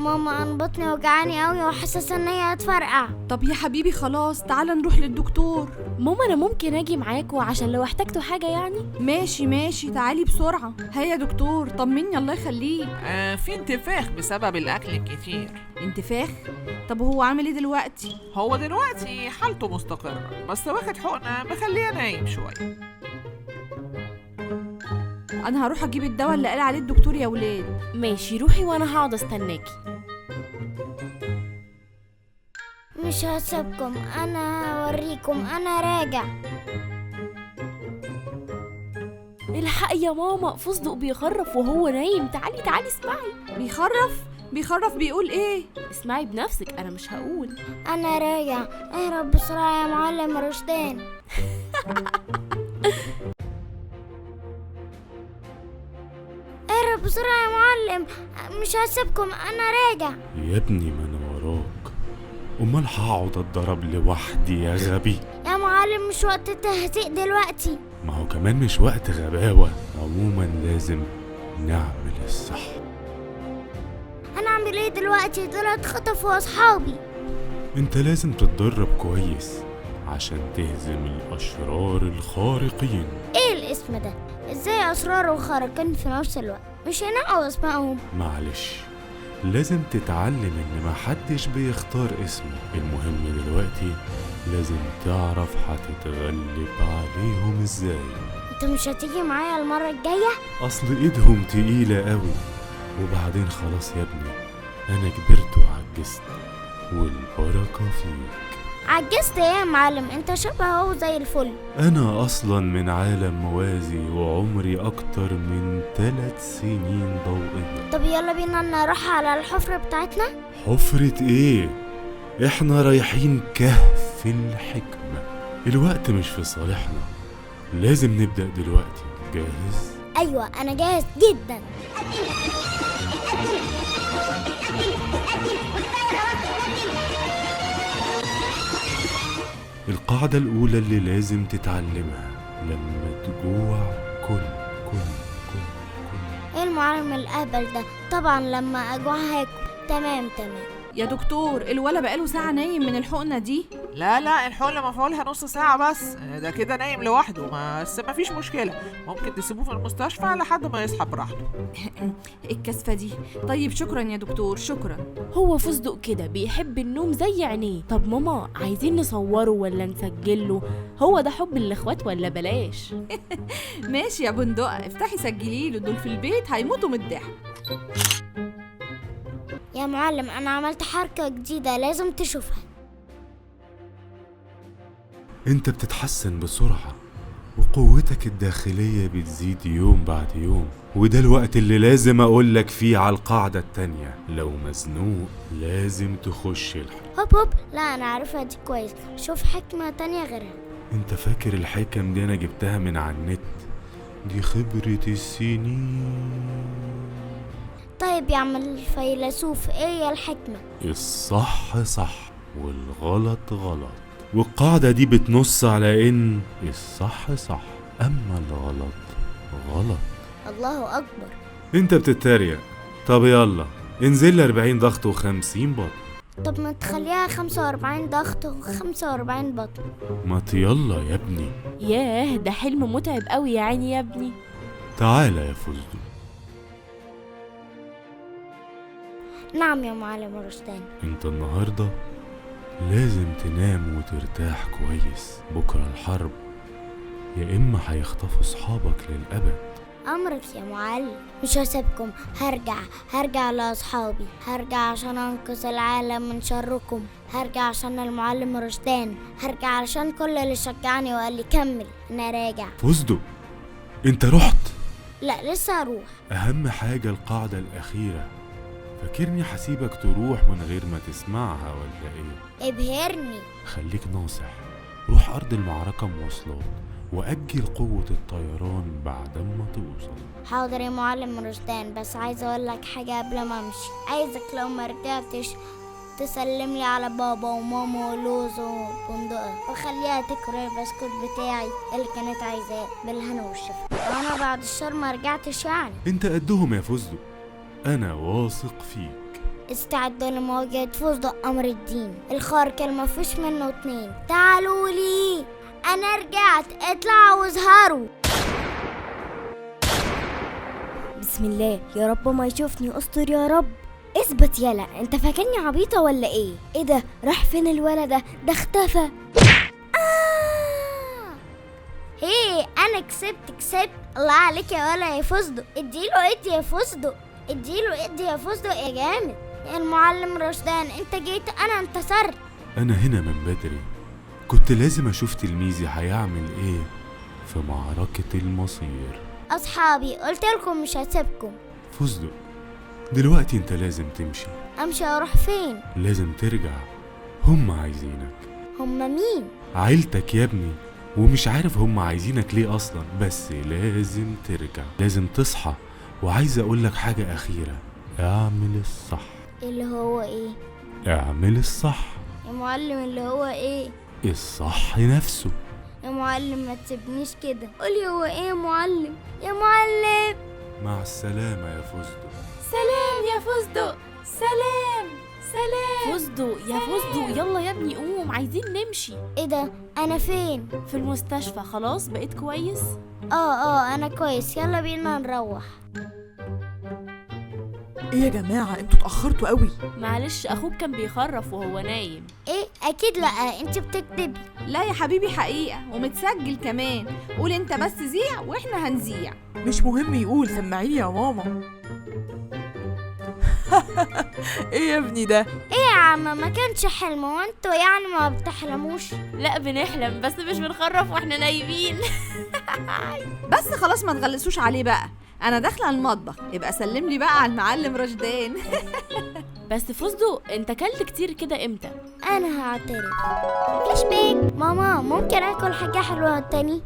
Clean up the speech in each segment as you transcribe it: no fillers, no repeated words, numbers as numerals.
ماما انا بطني وجعاني قوي وحاسه ان هي هتفرقع. طب يا حبيبي خلاص تعالى نروح للدكتور. ماما انا ممكن اجي معاكوا عشان لو احتجتوا حاجة يعني؟ ماشي ماشي تعالي بسرعة. هيا يا دكتور طمني الله يخليك. في انتفاخ بسبب الأكل الكتير. انتفاخ؟ طب هو عامل ايه دلوقتي؟ هو دلوقتي حالته مستقرة، بس واخد حقنة مخليه نايم شوية. انا هروح اجيب الدواء اللي قال عليه الدكتور يا ولاد. ماشي روحي وانا هقعد استناكي. مش هسيبكم، انا هوريكم، انا راجع. الحق يا ماما، فستق بيخرف وهو نايم. تعالي تعالي اسمعي. بيخرف؟ بيخرف بيقول ايه؟ اسمعي بنفسك، انا مش هقول. انا راجع، اهرب بسرعة يا معلم رشدان. اهرب بسرعة يا معلم، مش هسيبكم، انا راجع. يا ابني ما انا وراك، امال هقعد اتضرب لوحدي يا غبي؟ يا معلم مش وقت التهزيق دلوقتي. ما هو كمان مش وقت غباوة. عموما لازم نعمل الصح. انا اعمل ايه دلوقتي؟ دول اتخطفوا اصحابي. انت لازم تتدرب كويس عشان تهزم الاشرار الخارقين. ايه الاسم ده؟ ازاي اشرار وخارقين في نفس الوقت؟ مش هنقوا اسمائهم. معلش لازم تتعلم ان محدش بيختار اسمه. المهم دلوقتي لازم تعرف هتتغلب عليهم ازاي. انت مش هتيجي معايا المرة الجاية؟ اصل ايدهم تقيلة قوي. وبعدين خلاص يا ابني انا كبرت وعجزت، والبركة فيك. عجزت ايه يا معلم؟ انت شبه اهو زي الفل. انا اصلا من عالم موازي وعمري اكتر من 3 سنين ضوئية. طب يلا بينا نروح على الحفرة بتاعتنا. حفرة ايه؟ احنا رايحين كهف الحكمة. الوقت مش في صالحنا، لازم نبدأ دلوقتي. جاهز؟ ايوه انا جاهز جدا. القاعدة الأولى اللي لازم تتعلمها لما تجوع كل كل كل كل. ايه المعلم الأهبل ده؟ طبعا لما أجوع هاكل. تمام تمام. يا دكتور الولا بقاله ساعة نايم من الحقنة دي. لا لا، الحقنة مفعولها نص ساعة بس، ده كده نايم لوحده. بس مفيش مشكلة، ممكن تسيبوه في المستشفى لحد ما يصحى براحته. الكسفة دي. طيب شكرا يا دكتور، شكرا. هو فستق كده بيحب النوم زي عينيه. طب ماما عايزين نصوره ولا نسجله؟ هو ده حب الاخوات ولا بلاش؟ ماشي يا بندقة، افتحي سجليله، دول في البيت هيموتوا من الضحك. يا معلم انا عملت حركة جديدة لازم تشوفها. انت بتتحسن بسرعة وقوتك الداخلية بتزيد يوم بعد يوم، وده الوقت اللي لازم اقولك فيه على القاعدة التانية. لو مزنوق لازم تخش الحكم. هوب هوب، لا انا عارفها دي كويس، شوف حكمة تانية غيرها. انت فاكر الحكم دي انا جبتها من على النت؟ دي خبرة السنين. طيب يا عم الفيلسوف، ايه الحكمة؟ الصح صح والغلط غلط، والقاعدة دي بتنص على ان الصح صح اما الغلط غلط. الله اكبر. انت بتتريق. طب يلا انزل 40 ضغط و50 بطن. طب ما تخليها 45 ضغط و45 بطن. ما يلا يا ابني. ياه ده حلم متعب قوي يا عيني يا ابني. تعالى يا فستق. نعم يا معلم رشدان. انت النهاردة لازم تنام وترتاح كويس. بكرة الحرب، يا إما هيخطفوا صحابك للأبد. أمرك يا معلم، مش هسيبكم. هرجع لأصحابي، هرجع عشان أنقذ العالم من شركم، هرجع عشان المعلم رشدان، هرجع عشان كل اللي شجعني وقال لي كمل. أنا راجع. فستق انت رحت؟ لا لسه هروح. أهم حاجة القاعدة الأخيرة. فاكرني حسيبك تروح من غير ما تسمعها ولا ايه؟ ابهرني. خليك ناصح، روح أرض المعركة مواصلات وأجل قوة الطيران بعد ما توصل. حاضر يا معلم رشدان، بس عايز اقول لك حاجة قبل ما امشي. عايزك لو ما رجعتش تسلم لي على بابا وماما ولوز وبندقة، وخليها تاكل البسكوت بتاعي اللي كانت عايزاه بالهنا والشفا. وانا بعد الشر ما رجعتش يعني. انت قدهم يا فستق، انا واثق فيك. استعدوا لمواجهة فستق قمر الدين الخارق اللي مفيش منه اتنين. تعالوا لي، انا رجعت، اطلعوا واظهروا. بسم الله، يا رب ما يشوفني، استر يا رب. اثبت يلا، انت فاكرني عبيطة ولا ايه؟ ايه ده؟ راح فين الولد ده؟ ده اختفى. هي انا كسبت. الله عليك يا ولا يا فستق، اديله ادي يا فستق، اديله ادي يا فستق يا جامد. يا المعلم رشدان انت جيت، انا انتصرت. انا هنا من بدري، كنت لازم اشوف تلميذي هيعمل ايه في معركة المصير. اصحابي قلت لكم مش هسيبكم. فستق دلوقتي انت لازم تمشي. امشي اروح فين؟ لازم ترجع، هم عايزينك. هم مين؟ عيلتك يا ابني، ومش عارف هم عايزينك ليه اصلا، بس لازم ترجع، لازم تصحى. وعايز اقولك حاجة اخيرة، اعمل الصح. اللي هو ايه؟ اعمل الصح يا معلم. اللي هو ايه؟ الصح نفسه. يا معلم ما تسيبنيش كده، قولي هو ايه يا معلم؟ يا معلم. مع السلامة يا فستق. سلام يا فستق، سلام سلام. فستق يا فستق، يلا يا ابني قوم، عايزين نمشي. ايه ده؟ انا فين؟ في المستشفى. خلاص بقيت كويس؟ اه انا كويس، يلا بينا نروح. ايه يا جماعة انتوا اتأخرتوا قوي. معلش اخوك كان بيخرف وهو نايم. ايه؟ اكيد لا، انت بتكذبي. لا يا حبيبي حقيقة ومتسجل كمان. قول انت بس زيع واحنا هنزيع. مش مهم يقول، سمعيني يا ماما. ايه يا ابني ده؟ ايه يا عم ما كانش حلم، وانتوا يعني ما بتحلموش؟ لا بنحلم بس مش بنخرف واحنا نايمين. بس خلاص ما تغلسوش عليه بقى، انا داخله المطبخ، يبقى سلم لي بقى على المعلم رشدان. بس فستق انت كلت كتير كده امتى؟ انا هعترف. فلاش باك. ماما ممكن اكل حاجة حلوة تاني؟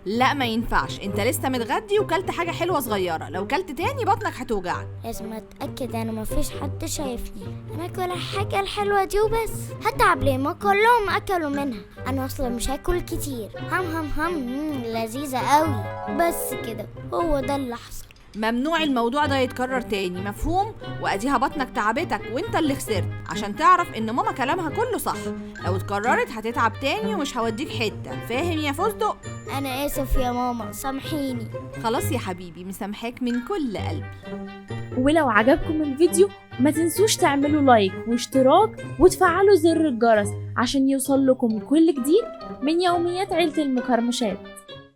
لا ما ينفعش، انت لسه متغدي وكلت حاجة حلوة صغيرة، لو كلت تاني بطنك هتوجعك. لازم اتاكد انا مفيش حد شايفني، انا اكل الحاجة الحلوة دي وبس. هتعب ليه؟ ما كلهم اكلوا منها، انا اصلا مش هاكل كتير. هم هم هم، لذيذة قوي. بس كده هو ده اللي حصل. ممنوع الموضوع ده يتكرر تاني، مفهوم؟ واديها بطنك تعبتك وانت اللي خسرت، عشان تعرف ان ماما كلامها كله صح. لو اتكررت هتتعب تاني ومش هوديك حتة، فاهم يا فستق؟ انا اسف يا ماما، سامحيني. خلاص يا حبيبي، مسامحاك من كل قلبي. ولو عجبكم الفيديو ما تنسوش تعملوا لايك واشتراك وتفعلوا زر الجرس عشان يوصل لكم كل جديد من يوميات عيلة المكرمشات.